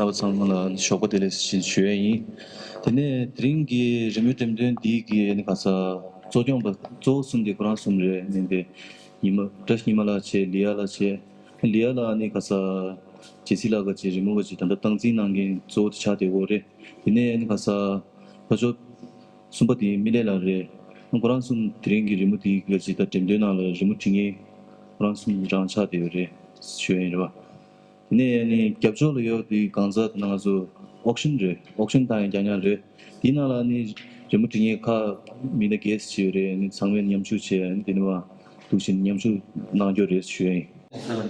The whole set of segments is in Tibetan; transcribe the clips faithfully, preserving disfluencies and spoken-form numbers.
རྣམ་པ་ཚང་མ་ལ་ཞོགས་པ་བདེ་ལེགས་ཞེས་ཞུ་ཡས་ཡིན། དེ་ནས་དེ་རིང་གི་རི་མོའི་འགྲེམས་སྟོན་འདི་གི་ནི་ག་ས་གཙོ་སྐྱོང་པ་གཙོ་བོ་གསུམ་དེ་ཁོ་རང་གསུམ་རེད། ནི་དེ་ཉི་མ་བཀྲ་ཤིས་ཉི་མ་ལགས་བྱས། ལི་ཡ་ལགས་བྱས། ལི་ཡ་ལགས་ནི་ག་ས་ཇེ་སི་ལགས་ཀྱི་རི་མོ་གི་ད་ལྟ་སྟངས་འཛིན་གནང་མཁན་གཙོ་བོ་དེ་ཆགས་བསྡད་ཡོད་རེད། དེ་ནས་ནི་ག་ས་ཕར་ཕྱོགས་གསུམ་པ་དེ་མི་ལས་ལགས་རེད། ཁོ་རང་གསུམ་དེ་རིང་གི་རི་མོ་དེ་གི་ད་ལྟ་འགྲེམས་སྟོན་ནང་ལ་རི་མོ་འབྲི་མཁན་ཁོ་རང་གསུམ་རང་ཆགས་བསྡད་ཡོད་རེད་ཞུ་ཡས་ཡིན་རེད་བ། དེ་ནས་ཡང་ནི་རྒྱབ་ཕྱོགས་ལ་ཡོད་དེ་གང་ཟག་དེ་ན་ང་ཚོ་ཨོག་ཤན་རེད། ཨོག་ཤན་བཏང་ཡང་རྐྱང་རྐྱང་རེད། དེའི་ནང་ལ་ནི་རི་མོ་འབྲི་མཁན་ཁག་མི་སྣ་བརྒྱད་ཅིག་ཡོད་རེད། ནི་ཚང་མས་མཉམ་ཞུགས་བྱས། ནི་དེ་ནི་བ་འདུག་བྱས་ནས་མཉམ་ཞུགས་གནང་རྒྱུ་རེད་ཞུ་ཡ་ཡིན།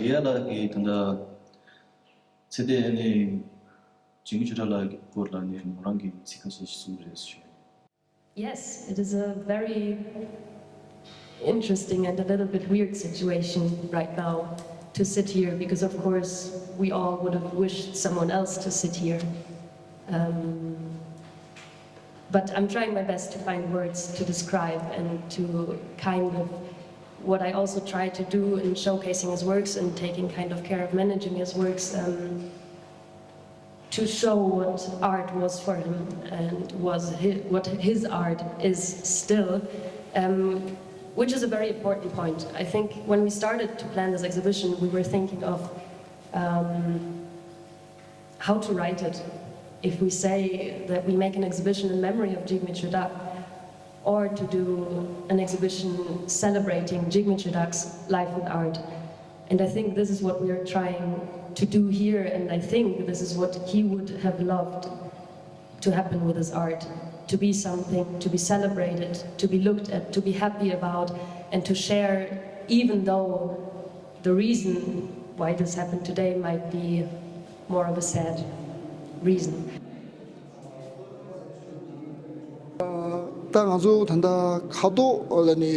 ལི་ཡ་ལགས་ཀྱིས་ད་ལྟ་ཚེ་འདས་ནི་འཇིགས་མེད་ཆོས་གྲགས་ལགས་ཀྱི་སྐོར་ལ་ནི་མོ་རང་གིས་ཚིག་ཁ་ཤས་ཤིག་གསུངས་རེད་ཞུ་ཡ་ཡིན། Yes, it is a very interesting and a little bit weird situation right now to sit here because, of course, we all would have wished someone else to sit here. Um, but I'm trying my best to find words to describe and to kind of what I also try to do in showcasing his works and taking kind of care of managing his works. Um, to show what art was for him and was his, what his art is still, um, which is a very important point. I think when we started to plan this exhibition, we were thinking of um, how to write it. If we say that we make an exhibition in memory of Jigme Chodak, or to do an exhibition celebrating Jigme Chodak's life and art. And I think this is what we are trying to do here, and I think this is what he would have loved to happen with his art, to be something to be celebrated, to be looked at, to be happy about, and to share, even though the reason why this happened today might be more of a sad reason. ད་ང་ཚོ་ད་ལྟ་ཁ་དོག་ལ་ནི་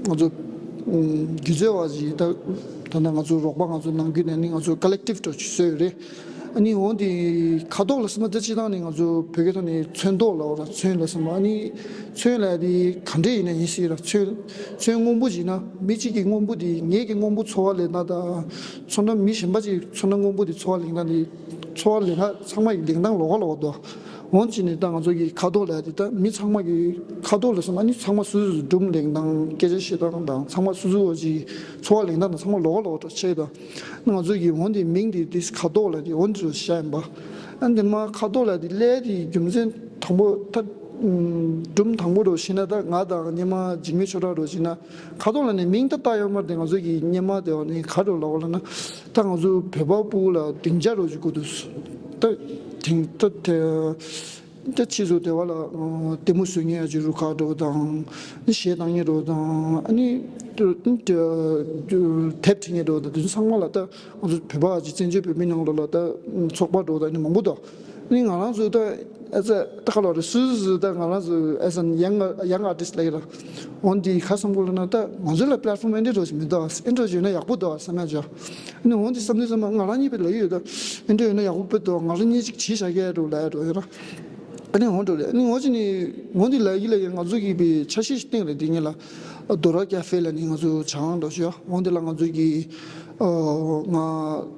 ང་ཚོ་སྒྱུ་རྩལ་བ་ཞིག་ད་ད་ལྟ་ང་ཚོ་རོགས་པ་ང་ཚོ་ནང་ཁུལ་ནས་ནི་ང་ཚོ་ཀ་ལེག་ཊིབ་འདྲ་ཞིག་བཟོས་ཡོད་རེད། ཨ་ནི་འོ་འདི་ཁ་དོག་ལ་སེམས་པ་ད་སྤྱིར་བཏང་ནི་ང་ཚོ་བོད་སྐད་ཐོག་ནས་ཚོན་མདོག་ལབ་པ་ར། ཚོན་ལ་སེམས་པ་ཨ་ནི་ཚོན་ལ་དེ་ག་འདྲ་ཡིན་ན་ཡིན་སྲིད་ར། ཚོན་ཚོན་སྔོན་པོ་ཞིག་ན་མི་གཅིག་གི་སྔོན་པོ་དེ་ངེད་ཀྱི་སྔོན་པོ་ཚོར་བ་ལེན་སྟངས་དང་ཚོར་ན་མི་གཞན་པ་ཅིག་ཚོར་ན་སྔོན་པོ་དེ་ཚོར་བ་ལེན་སྟངས་དེ་ཚོར་བ་ལེན་སྟངས་ཚང་མ་ཡི་ལེན་སྟངས་ལོགས་ཀ་ལོགས་ཀ་འདུག་འོན་ཅི་ནི་ད་ང་ཚོ་གི་ཁ་དོག་ལ་དེ་ད་མི་ཚང་མ་གི་ཁ་དོག་ལ་སོང་ཨ་ནི་ཚང་མ་སོ་སོའི་སྒྲུང་ལེན་སྟངས་སྐད་ཆ་བཤད་སྟངས་དང་ཚང་མ་སོ་སོའི་འོ་ཅིག་ཚོར་བ་ལེན་སྟངས་དང་ཚང་མ་ལོགས་ཀ་ལོགས་ཀ་འདྲ་ཆགས་ཡོད་ད། ང་ཚོ་གི་འོ་འདི་མིང་འདི་དེ་ཁ་དོག་ལ་དེ་འོ་འདི་ཚོ་བཤད་ཡིན་པ། ཨ་འདི་མ་ཁ་དོག་ལ་དེ་ལས་དེ་རྒྱུ་མཚན་དང་པོ་ད་སྒྲུང་དང་པོ་རུ་ཤེས་ན་ད་ང་དང་སྙེ་མ་འཇིགས་མེད་ཆོས་གྲགས་རུ་ཤེས་ན་ཁ་དོག་ལ་ནི་མིང་ད་བཏགས་ཡོད་མ་རེད། ང་ཚོ་གི་སྙེ་མ་དེ་བ་ནི་ག་རུ་ལབ་པ་ལབ་ན་ད་ང་ཚོ་བོད་པ་ཕྲུ་གུ་ལ་སྡིངས་ཆ་རུ་ཅིག་དགོས་འདུག་ད་དེང་ད་དེ། ད་ཕྱིས་སུ་དེ་བ་ལ་ལྟད་མོ་བཟོ་མཁན་ཡ་ཅིག་རུ་ཁག་འགྲོ་དང་། ནི་གཞས་བཏང་མཁན་འགྲོ་དང་། ཨ་ནི་དེབ་བྲིས་མཁན་འགྲོ་དང་། དེ་ཚོ་ཚང་མ་ལ་ད་ང་ཚོ་བོད་པ་ཅིག་བཙན་བྱོལ་བོད་མི་ནང་ལོགས་ལ་ད་ཚོགས་པ་འགྲོ་དང་ནི་མང་པོ་འདུག་ནི་ང་རང་ཚོ་ད་ཨ་ཙ་ད་ག་ལ་རེ་སུ་སུ་ད་ང་རང་ཚོ་as a young young artist ལ་ཡིན་ལ། འོན་ཏེ་ཁ་བསམ་གོ་ལ་ན་ད་ང་ཚོ་ལ་པི་ལེ་ཊི་ཕོམ་ཨེ་འདྲ་འགྲོ་ཞིག་མི་འདུག་ཨེ་འདྲ་ཡོད་ན་ཡག་པོ་འདུག་བསམ་ཡ་ཅིག་ནི་འོན་ཏེ་བསམ་དུས་ཙམ་པ་ང་རང་གཉིས་པའི་ལ་ཡོད་ད་ཨེ་འདྲ་ཡོད་ན་ཡག་པོ་དཔེ་འདུག་ང་རང་གཉིས་ཅིག་བྲིས་བཞག་གི་འགྲོ་ལ་ཡ་འགྲོ་ཡོད་ར། ཨ་ནི་འོང་འགྲོ་ལེ། ཨ་ནི་འོ་ཅི་ནི་འོང་འདི་ལ་ཡི་ལ་ཡི་ང་ཚོ་གི་པའི་ཆ་ཤས་ཤིག་སྟེང་རེད། འདི་ཉིད་ལ་རྡོ་ར་ཀ་ཧྥེ་ལ་ནི་ང་ཚོ་བྱང་འགྲོ་ཤོག་འོང་འདི་ལ་ང་ཚོ་གི་ང་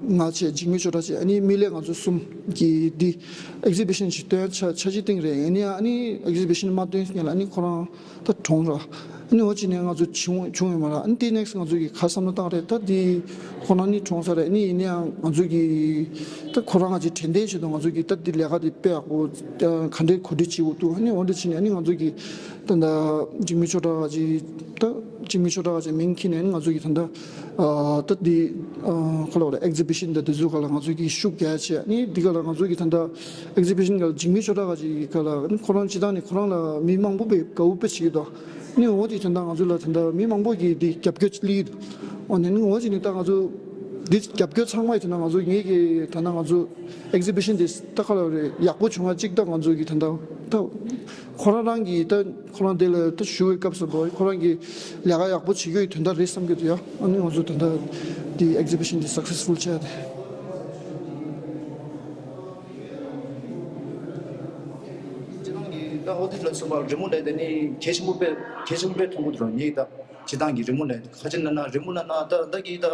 ང་བྱས་འཇིགས་མེད་ཆོས་གྲགས་བྱས་ཨ་ནི་མི་ལས་ང་ཚོ་གསུམ་གི་འདི་ཨེག་ཟི་བི་ཤན་ཞིག་སྟོན་ཆ་ཆ་ཤས་སྟེང་རེད། ཨ་ནི་ཨ་ནི་ཨེག་ཟི་བི་ཤན་མ་སྟོན་སྔོན་ལ་ཨ་ནི་ཁོ་རང་ད་གྲོངས་ར། ཨ་ནི་འོ་ཅི་ནས་ང་ཚོ་བྱུང་བྱུང་ཡོད་མ་རེད། ཨ་ནི་དེ་ནེགསི་ང་ཚོ་གི་ག་བསམ་བློ་བཏང་རེད། ད་དེ་ཁོ་རང་ནི་གྲོངས་ས་རེད། ཨ་ནི་ཡིན་ནའང་ང་ཚོ་གི་ད་ཁོ་རང་ང་ཚོའི་དྲན་རྟེན་ཆེད་དུ་ང་ཚོ་གི་ད་དེ་ལས་ཀ་དེ་དཔེ་ཡག་པོ་ག་འདྲའི་གོ་སྒྲིག་བྱེད་དགོས་འདུག་ཨ་ནི་འོ་འདྲ་བྱས་ནས་ཨ་ནི་ང་ཚོ་གི་ད་ད་འཇིགས་མེད་ཆོས་གྲགས་ཀྱི་ད་འཇིགས་མེད་ཆོས་གྲགས་ཀྱི་མིང་འཁྱེར་ནས་ཨ་ནི་ང་ཚོ་གི་ད་ད་ད་དེ་ཁ་ལོ་རེད། ཨེག་ཛི་བི་ཤན་དང་དེ་ཚོའི་སྒང་ལ་ང་ཚོ་གི་ཤུགས་རྒྱག་བྱས། ཨ་ནི་དེ་སྒང་ལ་ང་ཚོ་གི་ད་ད་ཨེག་ཛི་བི་ཤན་སྒང་ལ་འཇིགས་མེད་ཆོས་གྲགས་ཀྱི་སྒང་ལ་ཨ་ནི་ཁོ་རང་སྤྱིར་བཏང་ནས་ཁོ་རང་ལ་མི་མང་པོ་དཔེ་དགའ་པོ་དཔེ་བྱེད་ཀྱི་འདུག་ནི་འོ་དེ་དོན་དག་ང་ཚོ་ལ་དོན་དག་མི་མང་པོ་གིས་འདི་རྒྱབ་སྐྱོར་སླེབས་འདུག་འོ་ནི་ནི་འོ་ཅི་ནི་ད་ང་ཚོ་འདི་རྒྱབ་སྐྱོར་ཚང་མ་ཡི་དོན་དག་ང་ཚོ་ངེད་ཀྱི་དོན་དག་ང་ཚོ་ཨེག་ཛི་བི་ཤན་འདི་ད་ག་ལ་རེད། ཡག་པོ་བྱུང་བ་གཅིག་ད་ང་ཚོ་གི་དོན་དག་ད་ཁོ་རང་རང་གི་ད་ཁོ་རང་དེ་ལ་ད་ཞུ་བའི་སྐབས་སུ་ཁོ་རང་གི་ལས་ཀ་ཡག་པོ་བྱེད་རྒྱུ་ཡི་དོན་དག་རེད་བསམ་གྱི་འདུག་ཡ། ཨ་ནི་ང་ཚོ་དོན་དག་འདི་ཨེག་ཛི་བི་ཤན་འདི་སག་སེ་སི་ཕུལ་བྱས་ཏེ། སྤྱིར་བཏང་གི་ད་ཨོ་དེ་ལ་སོགས་པ་རི་མོ་ལས་དེ་ནི་གལ་ཆེན་པོ་དཔེ་གལ་ཆེན་པོ་དཔེ་མཐོང་གི་འདུག་ངས་ད་སྤྱིར་བཏང་གི་རི་མོ་ལས་ཁ་ཆེ་ན་ན་རི་མོ་ལ་ན་ད་ད་གི་ད་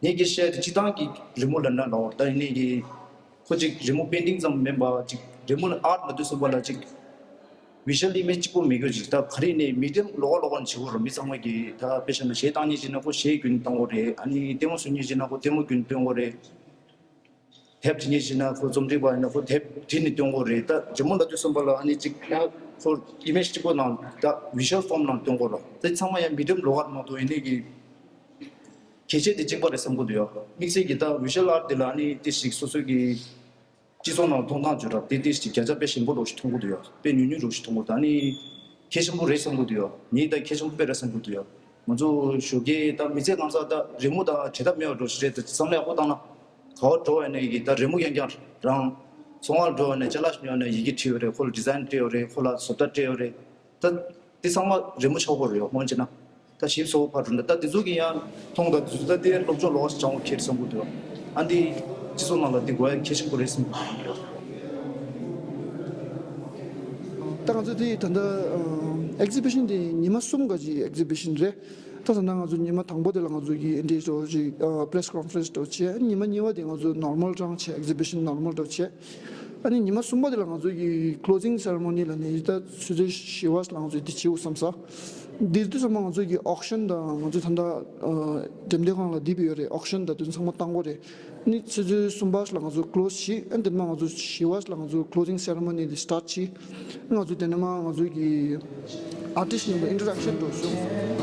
ངས་ཀྱི་བཤད་དེ་སྤྱིར་བཏང་གི་རི་མོ་ལ་ན་ལའོ། ད་ཡིན་ནའི་གི་ཁོ་ཅིག་རི་མོ་པེན་ཏིང་ཙམ་མིན་པ་ཅིག་རི་མོ་ལ་ཨར་ཊི་ལ་དུས་སོགས་པ་ལ་ཅིག་བི་ཇུ་ཨལ་ཨི་མེ་ཇི་གཅིག་པོ་མི་དགོས་ཅིག་ད་ག་རེ་ནས་མི་ཌི་ཡམ་ལོགས་ཀ་ལོགས་ཀ་ནས་བྱེད་དགོས་རེད། མི་ཚང་མ་གི་ད་དཔེ་བཞག་ན་གཞས་བཏང་མཁན་ཅིག་ན་ཁོ་གཞས་རྒྱུན་བཏང་དགོས་རེད། ཨ་ནི་ལྟད་མོ་གཟིགས་མཁན་ཅིག་ན་ཁོ་ལྟད་མོ་རྒྱུན་སྟོན་དགོས་རེད། དེབ་བྲིས་མཁན་ཞིག་ན་ཁོ་རྩོམ་སྒྲིག་པ་ཡིན་ན་ཁོ་དེབ་བྲིས་ནས་སྟོན་དགོས་རེད། ད་རི་མོ་ལ་དུས་གསུམ་པ་ལ་ཨ་ནི་གཅིག་ཡང་ཁོ་ཨི་མེ་ཇི་གཅིག་པོ་ནང་ད་བི་ཇུ་ཨལ་ཕོམ་ནང་སྟོན་དགོས་རེད། དེ་ཚང་མ་ཡང་མི་ཌི་ཡམ་ལོགས་ཀ་མ་གཏོགས་ཡིན་ནའི་གི་གལ་ཆེ་དེ་གཅིག་པ་རེད་བསམ་གྱི་འདུག་ཡ། དམིགས་བསལ་གྱི་ད་བི་ཇུ་ཨལ་ཨར་ཊི་དེ་ལ་ཨ་ནི་ཏི་ཞིག་སོ་སོའི་གི་སྤྱི་ཚོགས་ནང་མཐོང་སྟངས་བརྗོད་རབས་དེ་ཏི་ཞིག་བརྒྱ་ཆ་དཔེ་ཞན་པོ་རོ་ཞིག་མཐོང་གི་འདུག་ཡ། དཔེ་ཉུང་ཉུང་རོ་ཞིག་མཐོང་གི་འདུག་ཨ་ནི་གལ་ཆེན་པོ་རེད་བསམ་གྱི་འདུག་ཡ། ངས་ད་གལ་ཆེན་པོ་དཔེ་རེད་བསམ་གྱི་འདུག་ཡ། ང་ཚོ་ཞོགས་ཀས་ད་མི་ཚེ་གང་ཚ་ད་རི་མོ་དང་བྱེད་ཐབས་མེད་པ་འགྲོ་ཞིག་རེད། ད་བསམ་བློ་ཡག་པོ་བཏང་ན་ག་བ་འགྲོ་བ་ནས་ཡི་གེ་ད་རི་མོ་རྐྱང་རྐྱང་རང་ཚོང་བར་འགྲོ་བ་ནས་ཅ་ལག་ཉོ་ནས་ཡི་གེ་བྲིས་ཡོད་རེད། ཁོ་ལ་ཌི་ཛའིན་སྤྲད་ཡོད་རེད། ཁོ་ལ་བཟོ་ལྟ་སྤྲད་ཡོད་རེད། ད་དེ་ཚང་མ་རི་མོ་ཆགས་པོ་རེད། འོན་ཅི་ན་ད་ཞིབ་སོ་ཕར་འགྲོ་ན་ད་དེ་ཚོ་གི་ཡང་མཐོང་ད་དེ་ཚོ་ད་དེ་སློབ་སྦྱོང་ལོགས་སུ་སྦྱང་བ་ཁྱེར་བསམ་གྱི་འདུག་ཨ་འདི་སྤྱི་ཚོགས་ནང་ལ་འདི་དགོས་ཡ་གལ་ཆེན་པོ་རེད་བསམ་གྱི་འདུག་ད་ང་ཚོ་དེ་ད་ལྟ་ཨེག་ཛི་བི་ཤན་དེ་ཉི་མ་གསུམ་ག་ཅིག་ཨེག་ཛི་བི་ཤན་རེད། ད་ད་ལྟ་ང་ཚོ་ཉི་མ་དང་པོ་དེ་ལ་ང་ཚོ་གི་འདི་འདྲ་ཅིག་པེ་རེ་སི་ཀོན་ཕ་རེན་སི་འདྲ་བྱས། ཉི་མ་གཉིས་པ་དེ་ང་ཚོ་ནོར་མལ་རང་བྱས། ཨེག་ཛི་བི་ཤན་ནོར་མལ་འདྲ་བྱས། ཨ་ནི་ཉི་མ་གསུམ་པ་དེ་ལ་ང་ཚོ་གི་ཀློ་ཛིང་སེ་རེ་མོ་ནི་ལ་ནི་ད་ཆུ་ཚོད་བཞི་པ་ལ་ང་ཚོ་འདི་བྱེད་དགོས་བསམ་ས། འདིར་དུས་ཚང་མ་ང་ཚོ་གི་ཨོག་ཤན་དང་ང་ཚོ་ད་ལྟ་འགྲེམས་སྟོན་ཁང་ལ་འདི་བི་ཡོད་རེད། ཨོག་ཤན་དང་དེ་ཚོ་ཚང་མ་བཏང་དགོས་རེད། ནི་ཆུ་ཚོད་གསུམ་པ་ལ་ང་ཚོ་ཀློ་ཛི་བྱེད། ཨ་ནི་དེ་ནས་ང་ཚོ་བཞི་པ་ལ་ང་ཚོ་ཀློ་ཛིང་སེ་རེ་མོ་ནི་དེ་སི་ཊར་ཊི་བྱེད། ང་ཚོ་དེ་ནས་མ་ང་ཚོ་གི་ཨར་ཊིསི་ཊི་ཡིན་པ་ཨིན་ཊར་ཨེག་ཤན་འགྲོ་ཞུ།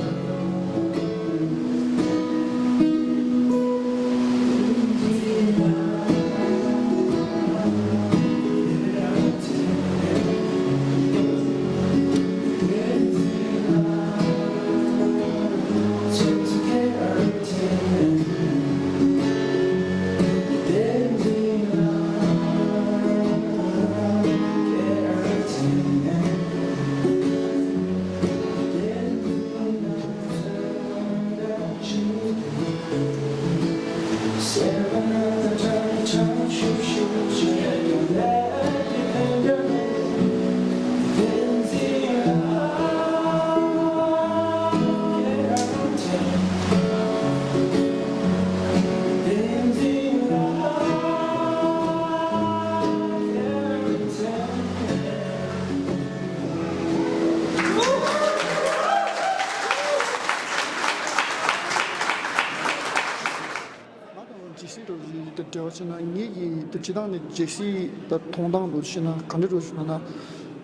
ང་དང་ཇེ་སི་འགྲོ་བཞིན་དང་འབྲེལ་བ་བྱས་ན། ངེད་ཀྱི་ད་སྤྱིར་བཏང་ནས་ཇེ་སི་ད་མཐོང་སྟངས་འགྲོ་བཞིན་ན་ག་འདྲ་འགྲོ་བཞིན་ན།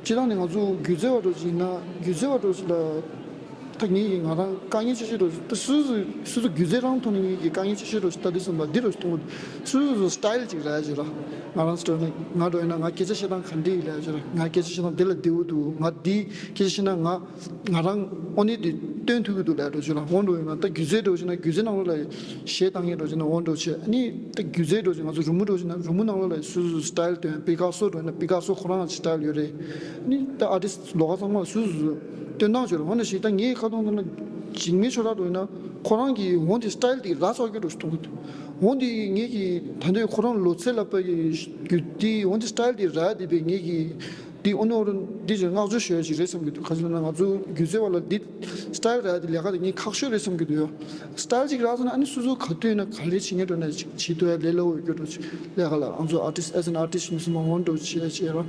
སྤྱིར་བཏང་ནས་ང་ཚོ་སྒྱུ་རྩལ་བ་འགྲོ་བཞིན་ན། སྒྱུ་རྩལ་བ་འགྲོ་བཞིན་ལ་ད་ངེད་ཀྱི་ང་རང་དཀའ་ངལ་ཆེ་ཤོས་འགྲོ་བཞིན། ད་སོ་སོ་སོ་སོ་སྒྱུ་རྩལ་རང་ཐོག་ནས་ངེད་ཀྱི་དཀའ་ངལ་ཆེ་ཤོས་འགྲོ་བཞིན་ད་འདི་གསུངས་པ་འདི་འགྲོ་བཞིན་མཐོང་གི་འདུག་སོ་སོ་སོ་སི་ཊའིལ་ཅིག་རག་ཡ་ཅིག་ར། ང་རང་སི་ཊའིལ་ནི་ང་འགྲོ་ཡིན་ན་ང་སྐད་ཆ་བཤད་སྟངས་ག་འདྲ་ཡིན་ལབ་ཡ་ཅིག་ར། ང་སྐད་ཆ་བཤད་སྟངས་འདི་ལ་བདེ་བོ་འདུག་ང་འདི་སྐད་ཆ་བཤད་ན་ང་ང་རང་དངོས་གནས་དེ་སྟོན་ཐུབ་ཀྱི་འདུག་ལབ་འགྲོ་ཆོག་ལ། འོང་འགྲོ་ཡིན་ན་ད་སྒྱུ་རྩལ་འགྲོ་ཆོག་ན་སྒྱུ་རྩལ་ནང་ལོགས་ལ་གཞས་བཏང་མཁན་འགྲོ་ཆོག་ན་འོང་འགྲོ་ཆོག་ཨ་ནི་ད་སྒྱུ་རྩལ་འགྲོ་ཆོག་ང་ཚོ་རི་མོ་འགྲོ་ཆོག་ན་རི་མོ་ནང་ལོགས་ལ་སོ་སོ་སི་ཊའིལ་སྟོན། པི་ཀ་སོ་འགྲོ་ན་པི་ཀ་སོ་ཁོ་རང་གི་སི་ཊའིལ་ཡོད་རེད། ཨ་ནི་ད་ཨར་ཊིསི་ལོགས་ཀ་ཚང་མ་སོ་སོ་སོ་སྟོན་སྟངས་ཡོད་རེད། འོ་ན་ཞིག་ད་ངའི་ཁ་ཐོག་ནང་ལ་འཇིགས་མེད་ཆོས་གྲགས་འགྲོ་ཡིན་ན་ཁོ་རང་གི་འོང་དེ་སི་ཊའིལ་དེ་རག་ཚར་གྱི་འགྲོ་ཆོག་མཐོང་གི་འདུག་འོང་དེ་ངེད་ཀྱི་ད་ལྟའི་ཁོ་རང་ལོ་ཚད་ལ་པ་གི་རྒྱུ་དེ་འོང་དེ་སི་ཊའིལ་དེ་རག་དེ་པའི་ངེད་ཀྱི་འདི་ཨོ་ནོ་རུ་འདི་ཅིག་བསྔགས་བརྗོད་ཞུ་ཡ་ཅིག་རེད་བསམ་གྱི་འདུག་ག་ཅི་ལབ་ན་ང་ཚོ་སྒྱུ་རྩལ་བ་ལ་འདི་སི་ཊའིལ་རག་དེ་ལས་ཀ་དེ་ངས་ཁག་ཤོས་རེད་བསམ་གྱི་འདུག་ཡ། སི་ཊའིལ་ཅིག་རག་སོང་ན་ཨ་ནི་སོ་སོ་ག་དུས་ན་ག་ལེར་བྱེད་ངེས་འགྲོ་ན་ཅིག་བྱེད་ཐུབ་ཡ་ལས་སླ་བོ་ཡོད་རྒྱུ་འགྲོ་ཅིག་ལས་ཀ་ལ་ང་ཚོ་ཨར་ཊིསི་ཊི་ཨེ་ཛ་ཨེན་ཨར་ཊིསི་ཊི་མི་སུ་མ་འོང་འགྲོ་བྱེད་ཡ་བྱེད་ར།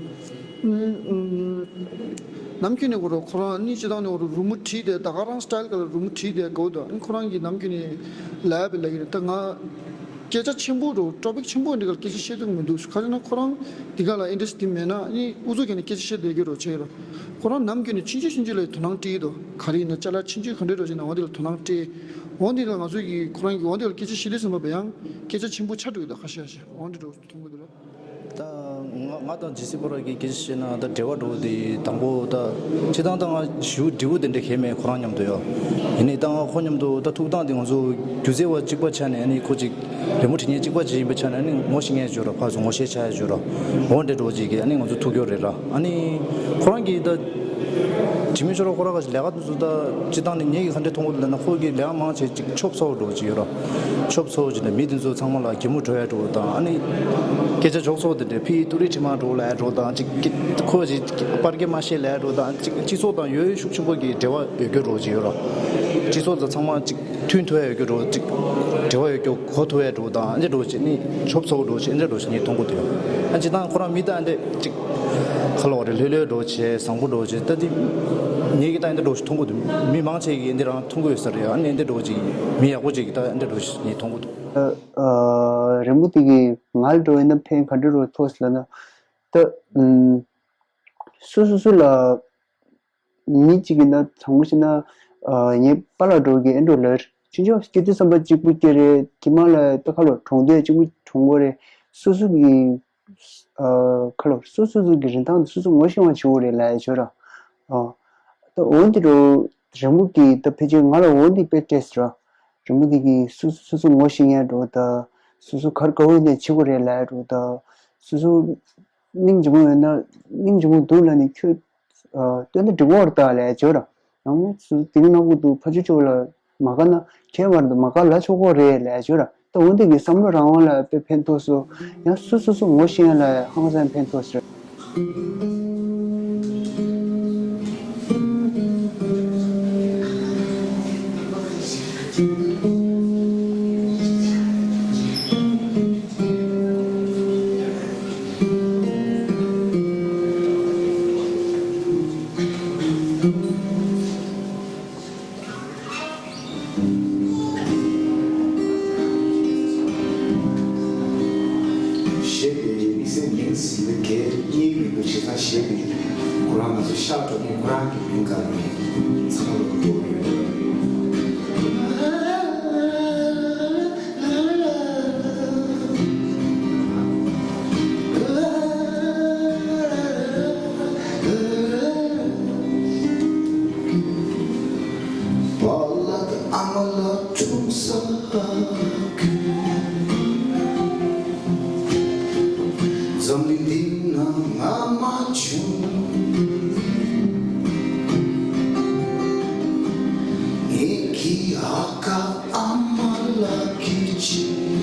ཨུམ། ནམ་རྒྱུན་ནས་འོ་རོ་ཁོ་རང་ནི་སྤྱི་བཏང་ནས་འོ་རོ་རི་མོ་བྲིས་ཏེ་ད་ག་རང་སི་ཊལ་ག་ལ་རི་མོ་བྲིས་ཏེ་དགའ་བོ་འདུག་ཨ་ནི་ཁོ་རང་གིས་ནམ་རྒྱུན་ནས་ལབ་པའི་ལབ་ཀྱི་རེད། ད་ང་སྐད་ཆ་ཆེན་པོ་འགྲོ་ཊོ་པིག་ཆེན་པོ་འདི་ག་ལ་སྐད་ཆ་བཤད་ཐུབ་ཀྱི་མི་འདུག་ག་རེ་ན་ཁོ་རང་འདི་ག་ལ་ཨིན་ཊ་རེ་སི་ཊི་མེད་ན་ཨ་ནི་ཨུ་ཚུགས་བརྒྱབ་ནས་སྐད་ཆ་བཤད་བསྡད་ཀྱི་རོ་བྱས་རོ། ཁོ་རང་ནམ་རྒྱུན་ནས་ཆུང་ཆུང་ཆུང་ཆུང་ལ་དོ་སྣང་སྤྲད་ཀྱི་འདུག་ག་རེ་ཡིན་ན་ཅ་ལག་ཆུང་ཆུང་ག་འདྲ་འགྲོ་བྱས་ན་འོ་འདི་ལ་དོ་སྣང་སྤྲད། འོ་འདི་ལ་ང་ཚོ་གིས་ཁོ་རང་གིས་འོ་འདི་ལ་སྐད་ཆ་བཤད་དུས་ཙམ་པ་ཡང་སྐད་ཆ་ཆེན་པོ་ཆགས་འགྲོ་གི་འདུག་ཁ་ཤས་ཁ་ཤས་འོ་འདི་འགྲོ་མཐོང་གི་འདུག་ར། ད་ང་ང་དང་ཇི་སི་པོ་ར་གི་སྐད་ཆ་བཤད་ན་ད་འབྲེལ་བ་འགྲོ་དེ་དང་པོ་ད་སྤྱི་བཏང་ད་ང་ཞུ་འབྲས་བུ་དེ་འདྲ་གས་མེད་ཁོ་རང་མཉམ་དུ་ཡོད། ཡིན་ནའི་ད་ང་ཁོ་མཉམ་དུ་ད་ཐུག་སྟངས་དེ་ང་ཚོ་སྒྱུ་རྩལ་བ་གཅིག་པ་ཆགས་ནས་ཨ་ནི་ཁོ་གཅིག་རི་མོ་བྲིས་མཁན་གཅིག་པ་གཅིག་ཡིན་པ་ཆགས་ནས་ཨ་ནི་ངོ་ཤེས་མཁན་ཡོད་ར་ཕར་ཚུར་ངོ་ཤེས་ཆགས་ཡོད་ར་འོ་འདྲ་འགྲོ་གཅིག་གི་ཨ་ནི་ང་ཚོ་ཐུག་ཡོད་རེད་ར། ཨ་ནི་ཁོ་རང་གིས་ད་དྲི་མེད་ཤོ་ར་ཁོ་རང་ག་ལས་ཀ་དེ་ཚོ་ད་སྤྱི་བཏང་ནས་ངེད་ཀྱི་ག་འདྲ་མཐོང་གི་འདུག་ལབ་ན་ཁོ་གི་ལས་ཀ་མང་ཆེ་གཅིག་ཆོབ་ཚོགས་འགྲོ་གི་ཡོད་ར། ཆོབ་ཚོགས་ཀྱི་ནས་མི་དེ་ཚོ་ཚང་མ་ལ་གད་མོ་བྲོ་ཡ་འགྲོ་དང་ཨ་ནི་སྐད་ཆ་ཆོབ་ཚོགས་དེ་འདྲ་ཕི་ཏུ་རི་ཁྲི་མ་འགྲོ་ལ་ཡ་འགྲོ་དང་གཅིག་གི་ཁོ་གཅིག་པར་གད་མ་བཤད་ལ་ཡ་འགྲོ་དང་གཅིག་སྤྱི་ཚོགས་དང་ཡོད་ཤུགས་ཆེན་པོ་གི་འབྲེལ་བ་ཡོད་རྒྱུ་འགྲོ་གི་ཡོད་ར། སྤྱི་ཚོགས་དང་ཚང་མ་གཅིག་མཐུན་ཐུབ་ཡ་ཡོད་རྒྱུ་འགྲོ་གཅིག་འབྲེལ་བ་ཡོད་རྒྱུ་གོ་ཐུབ་ཡ་འགྲོ་དང་ཨ་འདྲ་འགྲོ་གཅིག་ནི་ཆོབ་ཚོགས་འགྲོ་གཅིག་ཨ་འདྲ་འགྲོ་གཅིག་ནི་མཐོང་གི་འདུག་ཨ་སྤྱི་བཏང་ཁོ་རང་མི་དང་ཨ་འདྲ་གཅིག་ཁ་ལོ་རེ་ལྷོད་ལྷོད་འགྲོ་བྱས་བཟང་པོ་འགྲོ་བྱས་ད་དེ་ངེད་ཀྱི་ད་ཨ་འདྲ་འགྲོ་གཅིག་མཐོང་གི་འདུག་མི་མང་ཆེ་གིས་ཨ་འདྲ་རང་མཐོང་གི་ཡོད་ས་རེད། ཨ་ནི་འདི་འགྲོ་ཅིག་མི་ཡག་པོ་ཅིག་གིས་ད་འདི་འགྲོ་ཞིག་ངས་མཐོང་གི་འདུག་ཨ། ཨ། རི་མོ་དེ་གིས་ང་ལ་འགྲོ་ཡིན་ན་ཕན་ག་འདྲ་རུ་ཐོགས་སི་ལབ་ན། ད། ཨུམ། སུ་སུ་སུ་ལ། མི་གཅིག་ཡིན་ན་དྲང་པོ་བཤད་ན། ཨ། ངའི་པཱ་ལགས་འགྲོ་གི་ཨེ་འགྲོ་ལར་ཆུང་ཆུང་སྐྱེ་དུས་བསམ་པ་གཅིག་པུ་སྐྱེ་རེད། དེ་མ་ལ་ད་ཁ་ལོ་གྲོང་སྡེ་གཅིག་པུ་གྲོང་གོ་རེད། སུ་སུ་གི་ཨ། ཁ་ལོ་སོ་སོ་སོ་གི་རིན་ཐང་དེ་སོ་སོ་ངོ་ཤེས་པ་བྱེད་དགོས་རེད་ལབ་ཡ་བྱོས་ར། ཨ། ད་འོ་འདི་རུ་རི་མོ་གི་ད་ཕལ་ཆེར་ང་ལ་འོ་འདི་དཔེ་སྤྲད་ཟེར་ར། རི་མོ་འདི་གི་སོ་སོ་སོ་སོ་ངོ་ཤེས་ཡ་འགྲོ་ད། སོ་སོ་གར་དགའ་བོ་ཡིན་ན་བྱེད་དགོས་རེད་ལབ་ཡ་འགྲོ་ད། སོ་སོ་སྙིང་རྗེ་མོ་ཡོད་ན་སྙིང་རྗེ་མོ་འདུག་ལབ་ནས་ཁྱོད། ཨ། སྟོན་ད་འགྲིག་གོ་ར་ད་ལབ་ཡ་བྱོས་ར། ཡང་མོས་སུ་དེ་གི་ནང་གི་འདུག་ཕ་ཆུ་ཆུ་ལ་མ་དགའ་ན་ཁྱད་པར་འདུག་མ་དགའ་ལ་ཆོག་གོ་རེད་ལབ་ཞུ་ར། ད་འོ་འདི་གི་བསམ་བློ་རང་དབང་ལ་དཔེ་ཕན་ཐོགས་སོ། ཡང་སུ་སུ་སུ་ངོ་ཤེས་ཡ་ལ་ཧང་སང་ཕན་ཐོགས་སོ། ཞེས་པའི་དམིགས་བསལ་མིང་ཟིན་པའི་གལ་གཉིས་མིན་པ་བྱས་ཙང་ཞེས་པའི་ཁོ་རང་ང་ཚོ་ཤག་གྲོགས་མོ་ཁོ་རང་གི་མིང་ག་རེ་ཚང་མ་ལོ་འགྲོ་གི་ཡོད། པཱ་ལགས་ཨ་མ་ལགས་འཁྲུངས་ས་ཁུལ། འཛམ་གླིང་འདི་ན་ང་མ་བྱུང་། ངེད་ཀྱི་ཨ་ཁ་ཨ་མ་ལགས་ཀྱི་ཆེད།